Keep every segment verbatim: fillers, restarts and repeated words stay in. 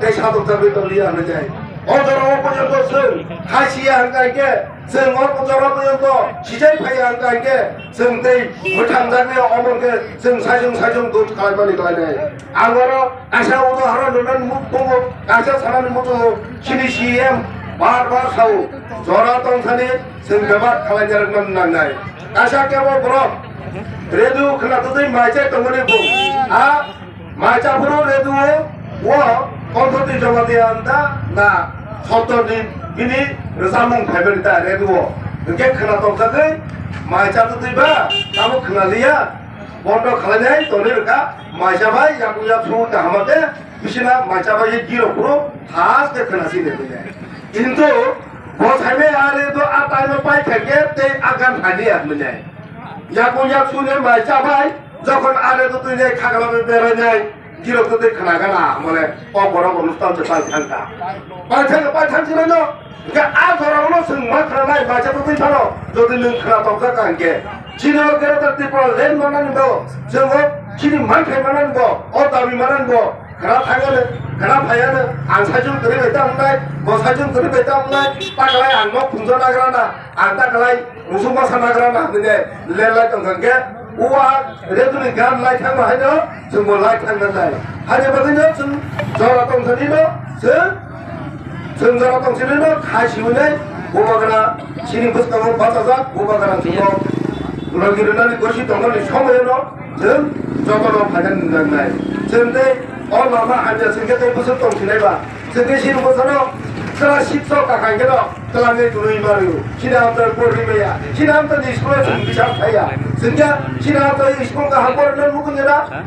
tei satok jagwi tongya hwnwi jai. O jorao porjonto chwng khasiya hwnkha hwnkhe, chwng o jorao porjonto sijai phaiya hwnkha hwnkhe, chwng tei mwthangjaknai omo hwnkhe chwng saichung saichung dut khlaimani khlainai. Ang oro kaisa udahoron rwnani muk-, tongo, kaisa sanani muchungo, chini C M bar bar sao, jora tongthani chwng bebak khlaina rwkna nangnai. Kaisa kebo borok radio khwna totwi mai chai tongmani bung. A mai chaphuru radio o kontho twi joma dia anta na sotto ni bini rwchapmung phaimani ta radio o. Hwnkhe khwna tongthagwi mai cha totwi ba tamo khwna liya. Bondo khlainai tongwi rwkha, maisa bai yakung yaksung kaham khe bisina maisa bai giro phuru thaste khwna sini rwkha. Kintu bo saimai are do a taino pai kha khe tei a gan thani ya mwnai. Yakung yaksung ni maisa bai jokhon are do twi nai khagala bai berai nai giro twi khwna gana mole o borok onustan se pai thang kha. Pai thang, pai thang sini no. Hingke a jorao no chwng ma khwnanai maisa twi phano, jodi nwng khwna tongkha ka hingke, chini o Greater Tipraland manani bo, chwng o chini manthai manani bo, o dabi manani bo, khwna thangano, khwna phaiano, ang saichung kwrwi bai tamo nai, bo saichung kwrwi bai tamo nai, pakalai ang nok phunjo nagra na, ang takalai musuk masa nagra na hwnwi lelai tongkha hingke, o a redoni gan lai thangma haino, chwngbo lai thangna nai. Haini bagwino chwng jora tongthani no, chwng, chwng jora tongthani no khai siwi nai, bubagra chini bwskango bachajak, bubagra chwngno logi rwnani gosi tongmani somoyono chwng jotono phaina nang nai. Chwng tei o lama hamya chwngkhe tei bwswk tongsinai ba. Chwngkhe chini bwsano class six o kakhai kheno twlangwi twnwi manwi. Chini amtoi porwi maya. Chini amtoi ni school o chwng bisar thaya. Chwngkhe chini amtoi school kaham porno nukungya na.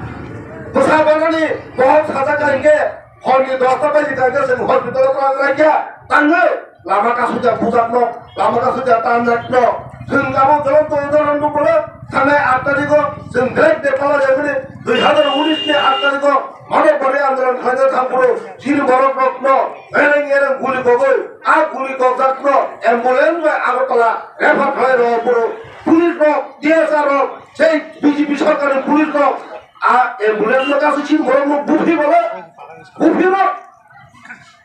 Bwsa banani bohok sajak ka hingke horni dosta baji ka hingke chwng hospital o twlang laikya. Tangwi lama kasuja bujakno, lama kasuja tanjakno. Chwng abo jolom to udahoron nukle thangnai aat tarikh o chwng Great Nepal o jemani dui hazar unis ni aat tarikh o Manobari andolon khlaina thangphuru chini borok rokno ereng ereng guli kogwi, a guli kokjakno ambulance bai Agartala refer khlai rw phuru police rok, D S R rok, sei B J P sorkarni police rok a ambulance no kasu chini borok no buphi bole, buphi rok.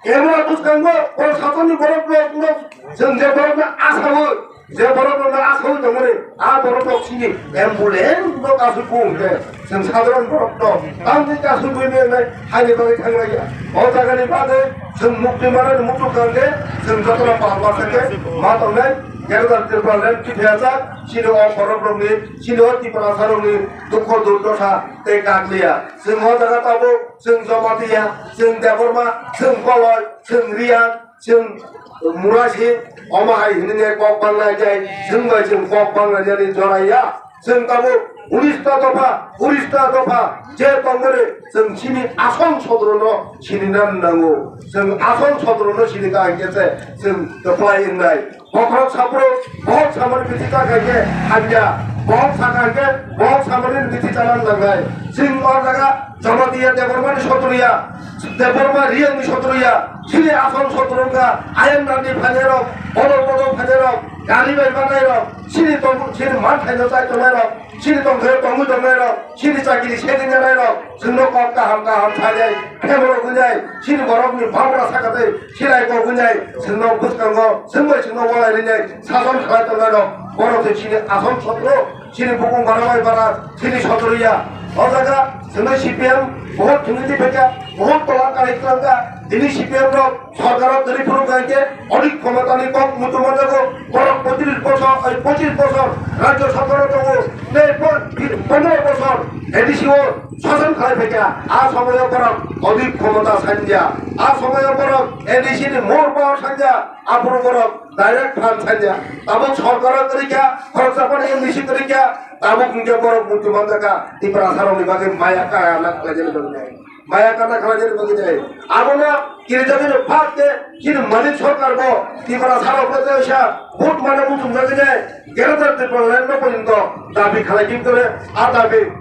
Kemura bwskango borok satorni borok rok no chwng je borok no asawo, je borok rok no asawo tongmani, a borok rok chini ambulance no kasu phung khe chwng sadharon borok no tamni kasu bui me nai haini bagwi thanglaiya. O jagani bagwi chwng mukti manani muchuk kang khe chwng jotono pal ma sakhe ma tongnai. Greater Tipraland kiphiyajak chini o borok rokni, chini o Tiprasa rokni dukho durdosha tei kakliya. Chwng o jaga tabuk, chwng Jamatia, chwng Debbarma, chwng Koloi, chwng Reang, chwng Murasing, omo hai hwnwi kok bangla jai, chwng bai chwng kok bangla jani jora ya. Chwng tabuk unis ta dopha, unis ta dopha, je tongmani chwng chini asong sodrono sinina nango. Chwng asong sodrono sini ka hingke se chwng kwplai wngnai. Bokhorok saphuru, bohok samani bithi ta khaikhe hamya, bohok sakha khe, bohok samani bithi chana nangnai. Chwng o jaga Jamatia Debbarmani sotoriya, Debbarma Reangni sotoriya, chini asong sotorongkha, ayang nani phainairok, bodol bodol phainairok, gari bai manairok, chini tong-, chini manthaino chai tongnairok, chini tongthai tongwi tongnairok, chini chakiri sedinganai rok, chwngno kok kaham kaham sanai, khebo rok wngnai, chini borokni bhabra sakatwi, silai kok wngnai, chwngno bwskango, chwngbai chwngno walai rinai, sason khlai tongnai rok, borok se chini asong sotro, chini bukung bara bai bara, chini sotroya. O jaga chwngno C P M, bohot thwngwi di phaikha, bohot tola kari twlangkha, tini C P M rok, Sorkar o kwrwi phuru kha khe odik khomotani kok muchung manjago, borok pochish bosor, oi, pochish bosor rajyo sorkar o tongo, tei po-, pondro bosor A D C o sason khlai phaikha, a somoyo borok odik khomota sanja, a somoyo borok A D C ni more power sanja, aphuru borok direct fund sanja. Tabuk sorkar o kwrwi kha, khoroksa phano M D C kwrwi kha, tabuk hwnkhe borok muchung manjakha, Tiprasa rokni bagwi maya kaya na khlaijani bagwi. Maya kana khlainani bagwi de. Abono kirijagwi no phak de chini Manik Sarkar bo Tiprasa rok bo de sa vote mana muchung jagwi de. Greater Tipraland no porjonto dabi khlai kim tole a dabi,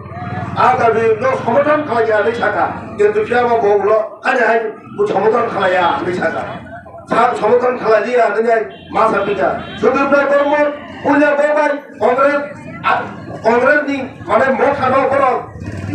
a dabi no somorthon khlai ya hinwi saka. Kintu phiya bo bo ulo ani hai bo somorthon khlai ya hinwi saka. sa-, samothan khalai liya hinwi ma sa phi kha. Sudip Rai Bormon puila bo bai Congress, a, Congress ni mane motha no borok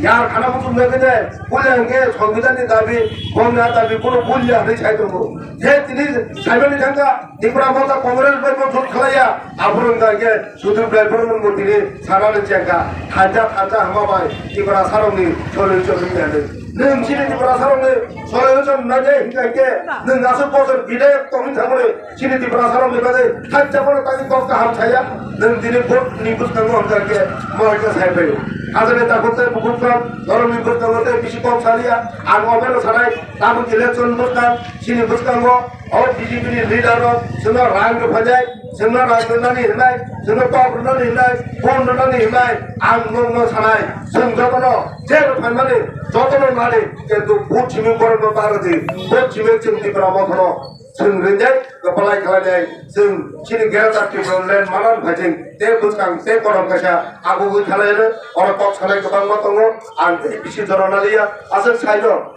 yar khana muchung nai khe puila hwnkhe Songbidan ni dabi, bongni a dabi kunu puila hinwi sai tongo. Je tini saimani thangkha Tipra Motha Congress bai bo jut khalaiya, aphuru wngkha hwnkhe Sudip Rai Bormon bo tini sanani chengkha, thansa thansa hama bai Tipra sarokni solution wngya hinwi. Nwng chini Tipra sarokni solution nai de hwnkha hwnkhe nwng aswk bosor bidayok tongwi thangmani chini Tipra sarokni bagwi thansa bono tangwi kok kaham saya. Nwng tini vote ni bwskango hwnkha hwnkhe mo hwnkhe sai phaio. Hajani takhuk tei bukhuk khan norokni bwskango tei bisi kok saliya. Ang obono sanai tabuk election bwskang chini bwskango o B J P ni leader rok chwngno rang rwphainai, chwngno rang rwnani hwnai, chwngno tok rwnani hwnai, phone rwnani hwnai, ang nokno sanai, chwng jotono je rwphaimani jotono nani, kintu vote simi borokno ta rwdi, vote simi chwng Tipra Mothano chwng rinai, kwpalai khlainai, chwng chini Greater Tipraland manan phaijing, tei bwskang tei korom kaisa agugwi thalaino, oro kok sanai kwbangma tongo, ang tei bisi jora naliya, aswk saino.